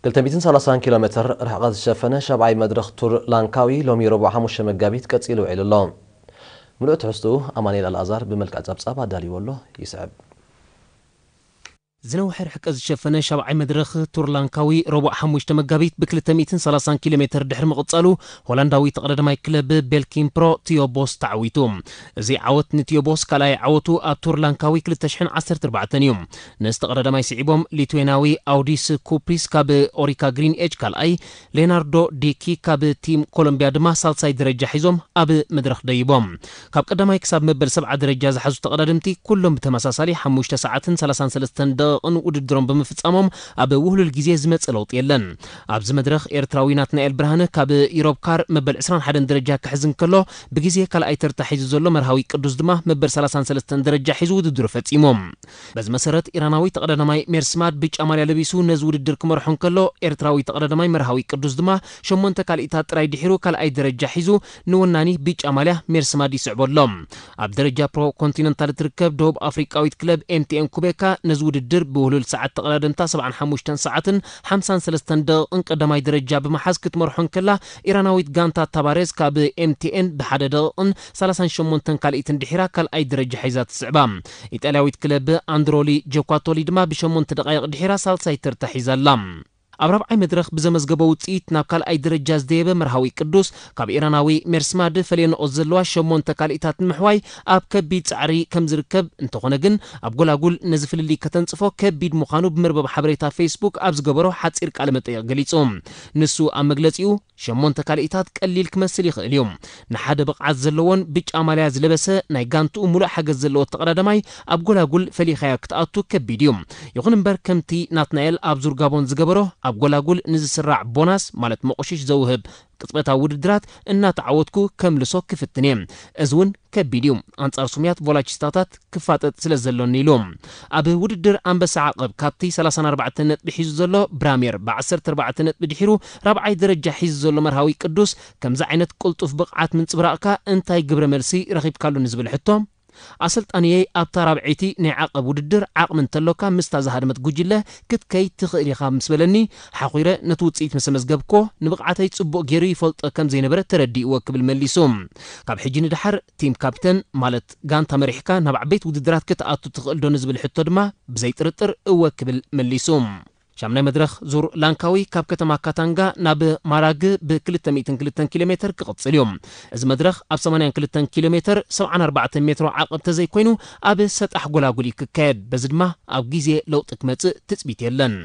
ክልተ ሚእትን ሰላሳን ኪሎ ሜትር ርሕቐት ዝሸፈነ ሻብዓይ መድረኽ ቱር ላንካዊ ሎሚ ረቡዕ ሓሙሽተ መጋቢት ቀጺሉ ውዒሉ ኣሎ። ምሉእ ትሕዝትኡ ኣማኑኤል ኣልኣዛር ብመልክዕ ጸብጻብ ኣዳልይዎ ኣሎ፣ ይስዕብ። ዝነውሐ ርሕቀት ዝሸፈነ ሻብዓይ መድረኽ ቱር ላንካዊ ረቡዕ ሓሙሽተ መጋቢት ብ ክልተ ሚእትን ሰላሳን ኪሎ ሜትር ድሕሪ ምቕጻሉ፣ ሆላንዳዊ ተቐዳዳማይ ክለብ ቤልኪን ፕሮ ቲዮ ቦስ ተዓዊቱ። እዚ ዓወት ንቲዮ ቦስ ካልኣይ ዓወቱ ኣብ ቱር ላንካዊ ክልተ ሽሕን ዓሰርተ ኣርባዕተን እዩ። ነዚ ተቐዳዳማይ ስዒቦም ሊትዌናዊ ኣውዲስ ኩፕሪስ ካብ ኦሪካ ግሪን ኤጅ ካልኣይ፣ ሌናርዶ ዲኪ ካብ ቲም ኮሎምቢያ ድማ ሳልሳይ ደረጃ ሒዞም ኣብ መድረኽ ደይቦም። ካብ ቀዳማይ ክሳብ መበል ሰብዓ ደረጃ ዝሓዙ ተቐዳደምቲ ኩሎም ብተመሳሳሊ ሓሙሽተ ሰዓትን ሰላሳን ሰለስተን ደቂቕን ውድድሮም ብምፍጻሞም ኣብ ውህሉል ግዜ ዝመጸ ለውጢ የለን። ኣብዚ መድረኽ ኤርትራዊ ናትናኤል ብርሃነ ካብ ኢሮብ ካር መበል ዕስራን ሓደን ደረጃ ክሕዝ እንከሎ፣ ብግዜ ካልኣይ ተርታ ሒዙ ዘሎ መርሃዊ ቅዱስ ድማ መበል ሰላሳን ሰለስተን ደረጃ ሒዙ ውድድሩ ፈጺሙ። በዚ መሰረት ኢራናዊ ተቐዳዳማይ ሜርስማድ ብጫ ማልያ ለቢሱ ነዚ ውድድር ክመርሖ እንከሎ፣ ኤርትራዊ ተቐዳዳማይ መርሃዊ ቅዱስ ድማ ሸሞንተ ካልኢታት ጥራይ ድሒሩ ካልኣይ ደረጃ ሒዙ ንወናኒ ብጫ ማልያ ሜርስማድ ይስዕቦ ኣሎ። ኣብ ደረጃ ፕሮ ኮንቲነንታል እትርከብ ደቡብ ኣፍሪቃዊት ክለብ ኤምቲኤን ኩቤካ ነዚ ውድድር ብውህሉል ሰዓት ተቐዳደምታ ሰብዓን ሓሙሽተን ሰዓትን ሓምሳን ሰለስተን ደቂቕን ቀዳማይ ደረጃ ብምሓዝ ክትመርሖ እንከላ፣ ኢራናዊት ጋንታ ታባሬዝ ካብ ኤምቲኤን ብሓደ ደቂቕን ሰላሳን ሸሞንተን ካልኢትን ድሒራ ካልኣይ ደረጃ ሒዛ ትስዕባ። ኢጣልያዊት ክለብ ኣንድሮሊ ጆኳቶሊ ድማ ብሸሞንተ ደቃይቕ ድሒራ ሳልሳይ ተርታ ሒዛ ኣላ። ኣብ ራብዓይ መድረኽ ብዘመዝገቦ ውጽኢት ናብ ካልኣይ ደረጃ ዝደየበ መርሃዊ ቅዱስ፣ ካብ ኢራናዊ ሜርስማድ ፈለየ ነቖጽ ዘለዋ ሸሞንተ ካልኢታት ንምሕዋይ ኣብ ከቢድ ጻዕሪ ከም ዝርከብ፣ እንተኾነ ግን ኣብ ጎላጉል ነዚ ፍልልይ ከተንጽፎ ከቢድ ምዃኑ ብመርበብ ሓበሬታ ፌስቡክ ኣብ ዝገበሮ ሓጺር ቃለ መጠይቕ ገሊጹ። ንሱ ኣብ መግለጺኡ፣ ሸሞንተ ካልኢታት ቀሊል ክመስል ይኽእል እዩ። ንሓደ ብቕዓት ዘለዎን ብጫ ማልያ ዝለበሰ ናይ ጋንትኡ ሙሉእ ሓገዝ ዘለዎ ተቐዳዳማይ ኣብ ጎላጉል ፈሊኻዮ ክትኣቱ ከቢድ እዩ። ይኹን እምበር ከምቲ ናትናኤል ኣብ ዙር ጋቦን ዝገበሮ ኣብ ጎላጉል ንዝስራዕ ቦናስ ማለት መቑሽሽ ዘውህብ ቅጽበታዊ ውድድራት እናተዓወትኩ ከምልሶ ክፍትን እየ። እዚ እውን ከቢድ እዩ። ኣንጻር ስሙያት ቮላቺስታታት ክፋጠጥ ስለ ዘሎኒ ኢሉ። ኣብ ውድድር ኣንበሳ ዓቐብ ካብቲ ሰላሳን ኣርባዕተን ነጥቢ ሒዙ ዘሎ ብራሜር ብ ዓሰርተ ኣርባዕተ ነጥቢ ድሒሩ ራብዓይ ደረጃ ሒዙ ዘሎ መርሃዊ ቅዱስ ከምዚ ዓይነት ቅልጡፍ ብቕዓት ምንጽብራቕካ እንታይ ግብረ መልሲ ረኺብካሉ ንዝብል ሕቶ፣ ኣሰልጣንየይ ኣብታ ራብዐይቲ ናይ ዓቐብ ውድድር ዓቕሚ እንተሎካ ምስታ ዝሃደመት ጉጅለ ክትከይድ ትኽእል ኢኻ ምስ በለኒ፣ ሓኹረ ነቲ ውጽኢት ምስ ኣመዝገብኮ ንብቕዓተይ ጽቡቕ ገይሩ ይፈልጦ ከም ዘይነበረ ተረዲእዎ ክብል መሊሱ። ካብ ሕጂ ንደሓር ቲም ካፕተን ማለት ጋንታ መሪሕካ ናብ ዓበይቲ ውድድራት ክትኣቱ ትኽእል ዶ ንዝብል ሕቶ ድማ ብዘይ ጥርጥር እወ ክብል መሊሱ። ሻምናይ መድረኽ ዙር ላንካዊ ካብ ከተማ ካታንጋ ናብ ማራግ ብ ክልተ ሚእትን ክልተን ኪሎ ሜትር ክቕጽል እዩ። እዚ መድረኽ ኣብ ሰማንያን ክልተን ኪሎ ሜትር ሰብዓን ኣርባዕተን ሜትሮ ዓቐብ ተዘይኮይኑ ኣብ ሰጣሕ ጎላጉል እዩ ክካየድ። በዚ ድማ ኣብ ግዜ ለውጢ ክመጽእ ትጽቢት የለን።